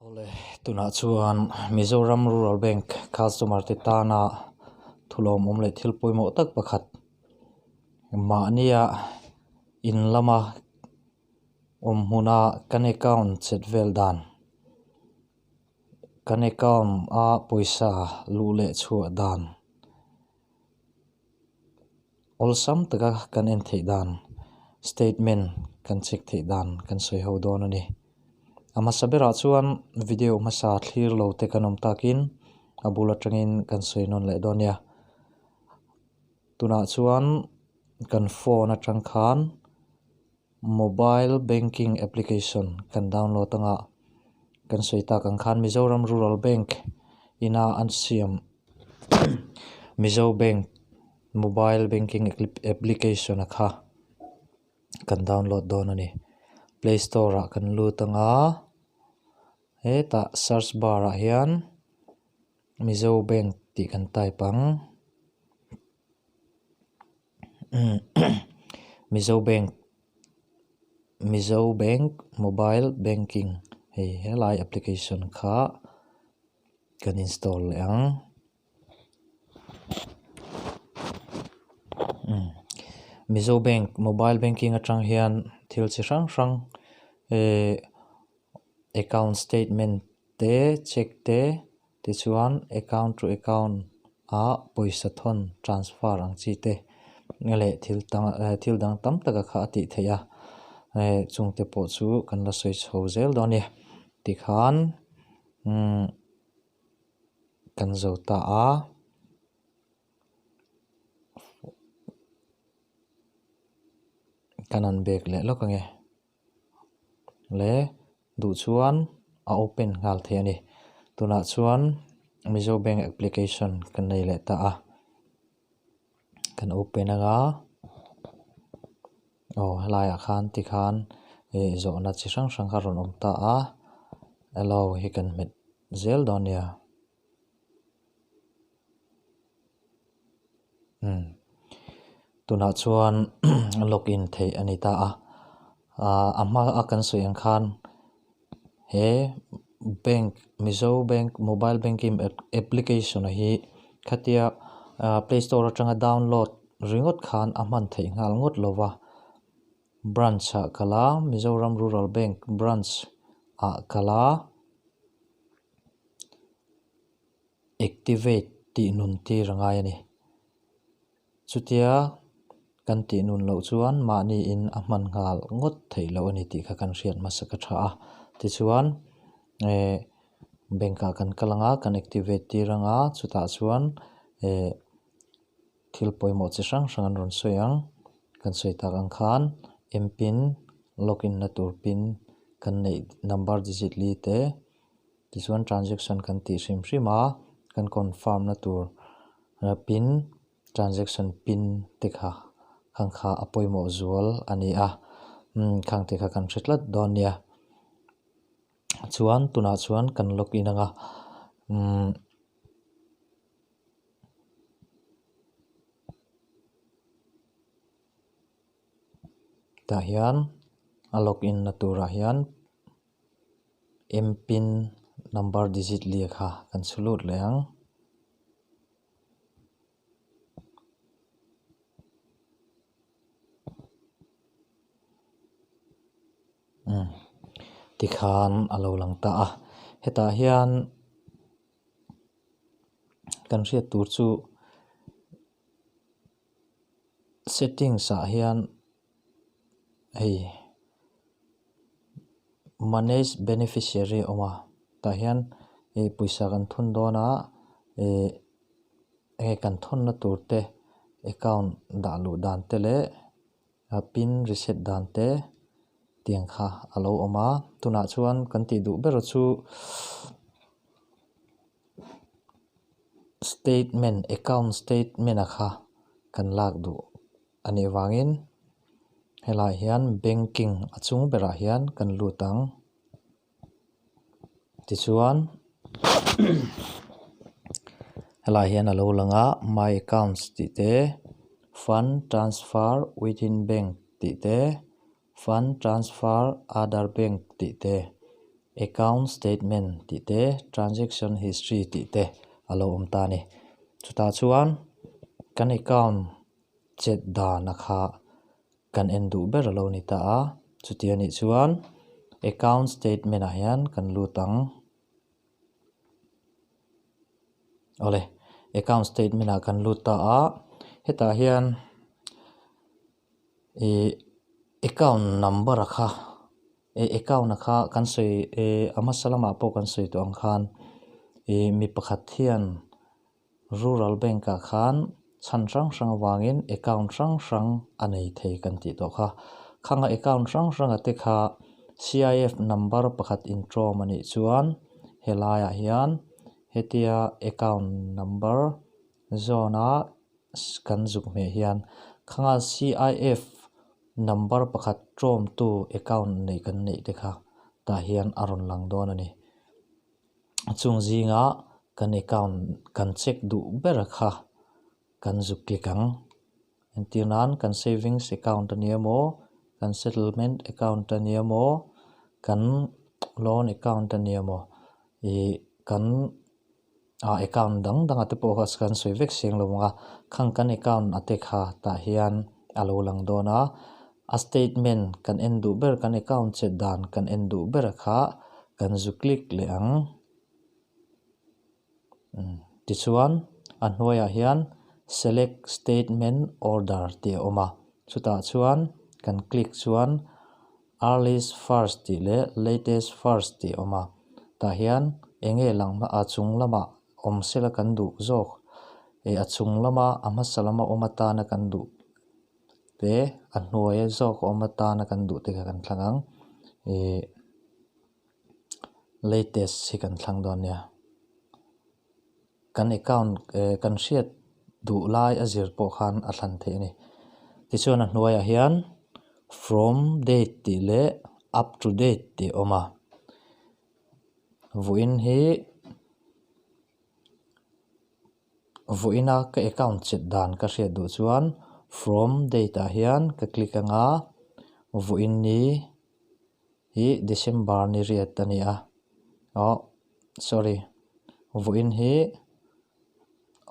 Awle, tunah chuan Mizoram Rural Bank customer te tana thulawmawm leh thil pawimawh tak pakhat mahnia in lama awm hmuna kan account chet vel dan kan account a pawisa luh leh chhuah dan awlsam taka kan en theih dan statement kan check theih dan kan sawi ho dawn a ni. A hmasa berah chuan video hmasa thlir lo te kan awm takin a bul atangin kan sawi nawn leh dawn nia. Tunah chuan kan phone atang khan mobile banking application kan download anga kan sawi tak ang khan Mizoram Rural Bank ina an siam Mizo Bank mobile banking application a kha. Kan download dawn a ni. Play store ah kan lut anga hetah search bar ah hian Mizo bank tih kan type ang. Mizo bank Mizo bank mobile banking hei helai application kha kan install leh ang. Mizo bank mobile banking atang hian thil chi hrang hrang ehh account statement te check te tichuan account to account ah pawisa thawn transfer ang chi te leh thil dang thil dang tam tak a kha a tih theih a ehh chung te pawh chu kan la sawi chho zel dawn a ni tikhan umm. Kan zo ta a. Kan han bag leh lawk ange. Le duh chuan a open nghal thei a ni. Tunah chuan Mizo Bank application kan nei leh ta a. Kan open anga aw helaiah khan tikhan ih zawhna chi hrang hrang kha a rawn awm ta a allow hi kan hmet zel dawn nia umm tunah chuan log in theih a ni ta a ah a hma a kan sawi ang khan he bank Mizo bank mobile banking application hi khatia ah play store atanga download ringawt khan a hman theih nghal ngawt lo va branch ah kal a Mizoram rural bank branch ah kal a activate tih nun tir a ngai a ni. Chutia kan tih nun loh chuan mahniin a hman nghal ngawt theih loh a ni tih kha kan hriat hmasa ka tha a. Tichuan eh bank ah kan kal ang a, kan activate tir ang a, chutah chuan eh thil pawimawh chi hrang hrang an rawn sawi ang. Kan sawi tak ang khan M pin login na tur pin kan neih number digit li te tichuan transaction kan tih hrim hrim a, kan confirm na tur pin transaction pin te kha khang kha a pawimawh zual a ni a umm khang te kha kan hre tlat dawn nia chuan tunah chuan kan log in anga umm tah hian a log in na turah hian M pin number digit leh kha kan chhu lut leh ang. Umm tikhan a lo lang ta a hetah hian kan hriat tur chu settings ah hian hei manage beneficiary a awm a tah hian ih pawisa kan thun dawn a ih enge kan thawnna tur te account dah luh dan te leh a pin reset dan te tiang kha a lo awm a tunah chuan kan tih duh ber chu statement account statement a kha kan lak duh a nih vangin helaiah hian banking a chung berah hian kan lut ang tichuan helaiah hian a lo lang a my accounts tih te fund transfer within bank tih te fund transfer other bank tih te. Account Statement tih te, Transaction History tih te a lo awm ta a ni. Chutah chuan kan account chet dan a kha kan en duh ber a lo ni ta a, chuti a nih chuan Account Statement ah hian kan lut ang. Awle, Account Statement ah kan lut ta a, hetah hian ih account number a kha eh account a kha kan sawi eh a hmasa lamah pawh kan sawi tawh ang khan ih mi pakhat hian Rural Bank ah khan chhan hrang hrang avangin account hrang hrang a nei thei kan tih tawh kha. Khanga account hrang hrang a te kha CIF number pakhat intawm a nih chuan helaiah hian hetia account number zawn a kan zuk hmeh hian khanga CIF number pakhat tawmtu account nei kan neih te kha tah hian a rawn lang dawn a ni. Chung zinga kan account kan check duh ber kha kan zuk click ang. Entir nan kan savings account a nia maw, kan settlement account a nia maw, kan loan account a nia maw ih kan ah account dang dang ah te pawh kha kan sawi vek seng lo ang a, khang kan account a te kha tah hian a lo lang dawn a, a statement kan en duh ber kan account chet dan kan en duh ber kha kan zu click leh ang. Tichuan a hnuaiah hian select statement order tih a awm a, chutah chuan kan click chuan earliest first tih leh latest first tih a awm a, tah hian eng nge lang a chung lamah awm sela kan duh zawk ih a chung lama a hmasa lama awm atana kan duh te a hnuaia zawk awm atana kan duh te kha kan thlang ang ih. Latest hi kan thlang dawn nia. Kan account eh kan hriat duh lai a zir pawh khan a thlan theih a ni. Tichuan a hnuaiah hian from date tih leh up to date tih a awm a. Vawiin hi vawiina ka account chet dan ka hriat duh chuan from date ah hian ka click anga vawiin ni. Hi December ni riat a ni a, aw sorry vawiin hi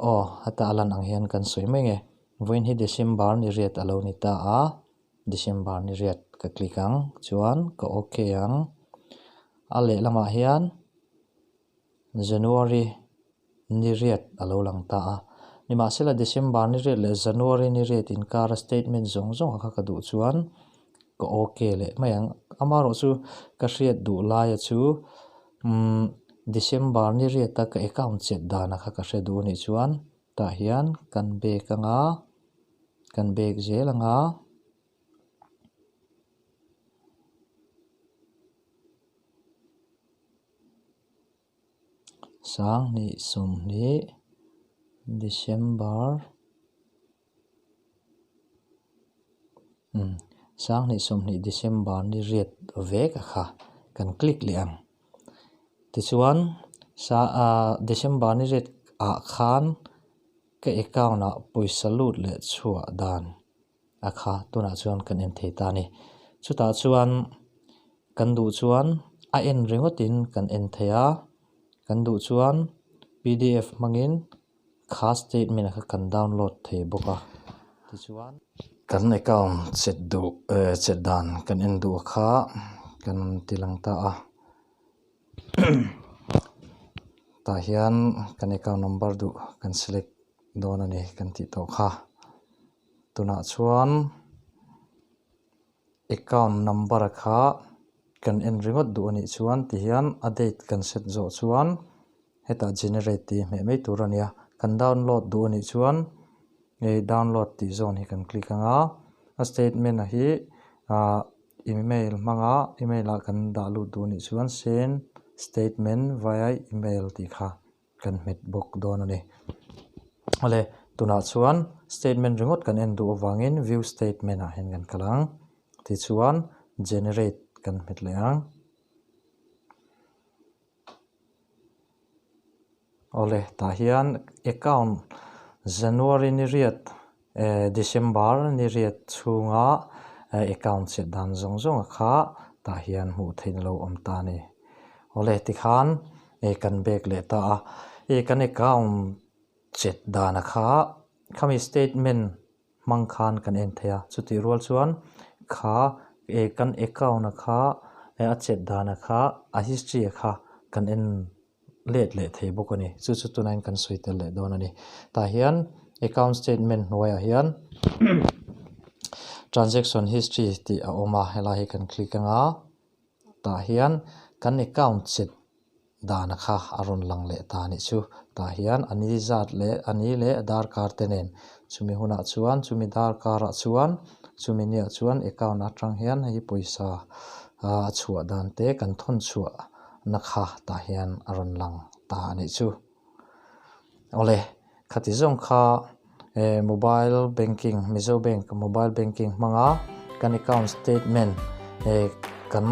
aw heta a lan ang hian kan sawi mai nge vawiin hi December ni riat a lo ni ta a, December ni riat ka click ang chuan ka ok ang a lehlamah hian. January ni riat a lo lang ta a. Nimahsela December ni riat leh January ni riat inkara statement zawng zawng a kha ka duh chuan ka ok leh mai ang. Amaherawhchu ka hriat duh laia chu umm December ni riata ka account chet dan a kha ka hre duh anih chuan tah hian kan bag anga kan bag zel anga. Sanghnih sawmhnih December umm Sanghnih sawmhnih December ni riat vek a kha kan click leh ang. Tichuan sa ah December ni riat ah khan ka account ah pawisa lut leh chhuah dan a kha tunah chuan kan en thei ta a ni. Chutah chuan kan duh chuan a en ringawtin kan en thei a, kan duh chuan pdf hmangin kha statement kha kan download thei bawk a. Tichuan kan account chet duh eh chet dan kan en duh kha kan ti lang ta a. Tah hian kan account number duh kan select dawn a ni kan tih tawh kha. Tunah chuan account number kha kan en ringawt duh a nih chuan tihian a date kan set zawh chuan hetah generate tih hmeh mai tur a ni a, kan download duh a nih chuan hei download tih zawn hi kan click ang a, a statement a hi ah email hmanga email ah kan dah lut duh a nih chuan send statement via email tih kha. Kan hmet bawk dawn a ni. Awle, tunah chuan statement ringawt kan en duh avangin view statement ah hian kan kal ang. Tichuan generate kan hmet leh ang. Awle, tah hian account January ni riat eh December ni riat chhunga account chet dan zawng zawng a kha tah hian hmuh theih na lo awm ta a ni. Awle tikhan eh kan back leh ta a, eh kan account chet dana kha khami statement hmang khan kan en thei a, chutih rual chuan kha eh kan account a kha eh a chet dana kha a history a kha kan en let leh thei bawk a ni. Chu chu tunah hian kan sawi tel leh dawn a ni. Tah hian account statement hnuaiah hian transaction history tih a awm a, helai hi kan click anga tah hian kan account chet dana kha a rawn lang leh ta a nih chu. Tah hian a ni zat leh a ni leh darkar te nen chumi hunah chuan chumi darkarah chuan chumi niah chuan account atang hian hei pawisa a chhuah dan te kan thawn chhuah na kha tah hian a rawn lang ta a nih chu. Awle, khati zawng kha eh mobile banking Mizo bank mobile banking hmanga kan account statement eh kan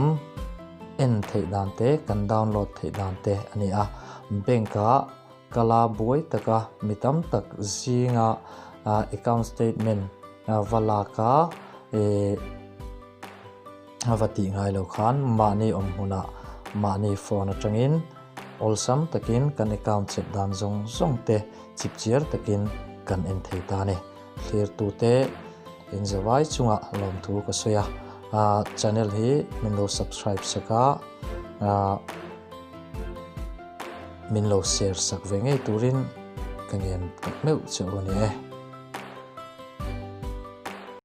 en theih dan te kan download theih dan te a ni a. Bank ah kala buai taka mi tam tak zinga account statement va lak a eh. A va tih ngai lo khan mahni awm hmunah mahni phone atangin awlsam takin kan account chet dan zawng zawng te chip chiar takin kan en thei ta a ni. Thlirtute inzawai chungah lawmthu ka sawi a, channel hi min lo subscribe sak a, min lo share sak ve ngei turin ka ngen tak meuh che u a ni e.